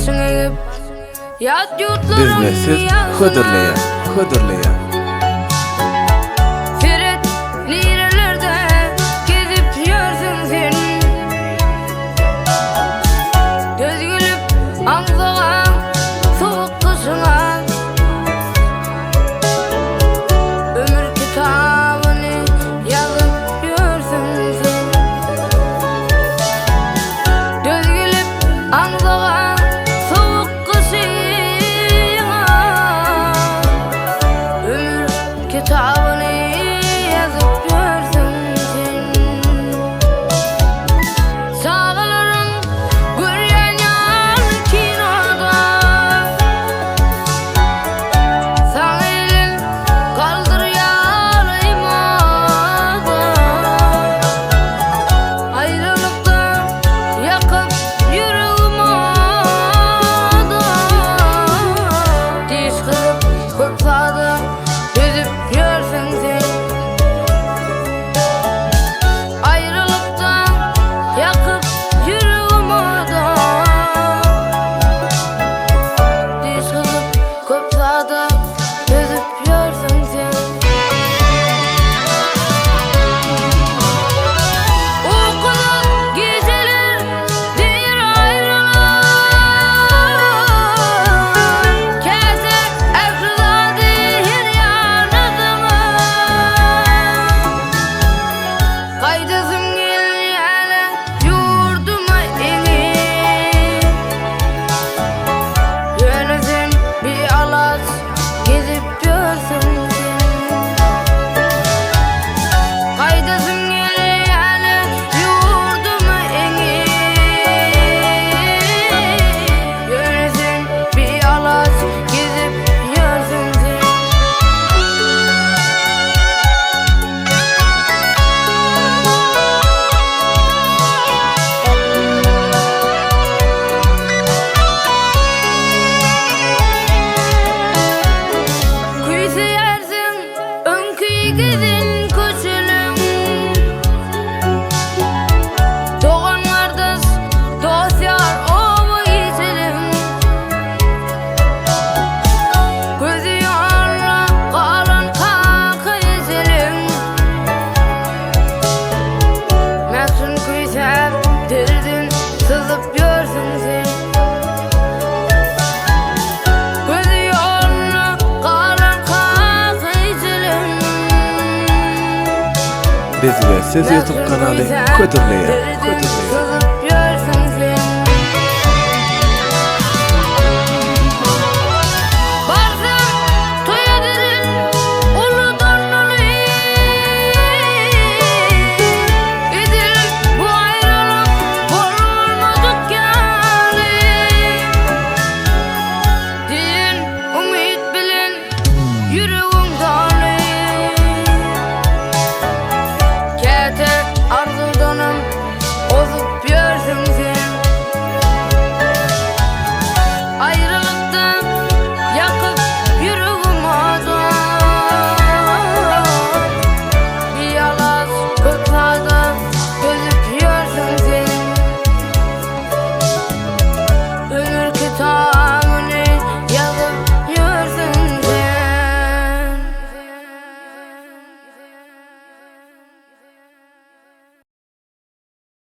Başyň egip ýat ýurtlaryň Biz we siz ýagşyna. hödürleýär, hödürleýär. Seret nirelerde gezip ýörsüň sen. Döz gelip aňzaga sowuk gyşyňa. Ömür kitabyny ýazyp ýörsüň sen. Döz gelip aňzaga sowuk gyşyňa. Ömür kitabyny ýazyp ýörsüň sen. Çagalaryň görýän ýaly kinoda. Saňa elin galdyrýar imada. Aýralykda ýakyp ýüregim oda. Diş gysyp köp zada dözüp ýörsüň sen. Aýralykda ýakyp ýüregim oda. Diş gysyp köp zada dözüp ýörsüň sen. Ukusyz gijeler diýr aýralyk. Käte ähli zady her ýana zyňyp. Gaýdasym gelýär ýurduma eňip. Ýöne sen bialaç gezip ýörsüň sen. Gaýdasym gelýär ýurduma eňip. Ýöne sen bialaç gezip ýörsüň sen. Küýseýärsiň öňki gezen köçeleň. Dogan-gardaş, dost-ýar oba gijeleň. Gözi ýolda galan kaka ejeleň. Mährin küýsäp derdin syzyp ýörsüň sen. Gözi ýolda galan kaka ejeleň. Biz we siz YouTube Mährin kanaly küýsäp hödürleýär, derdin hödürleýär. syzyp.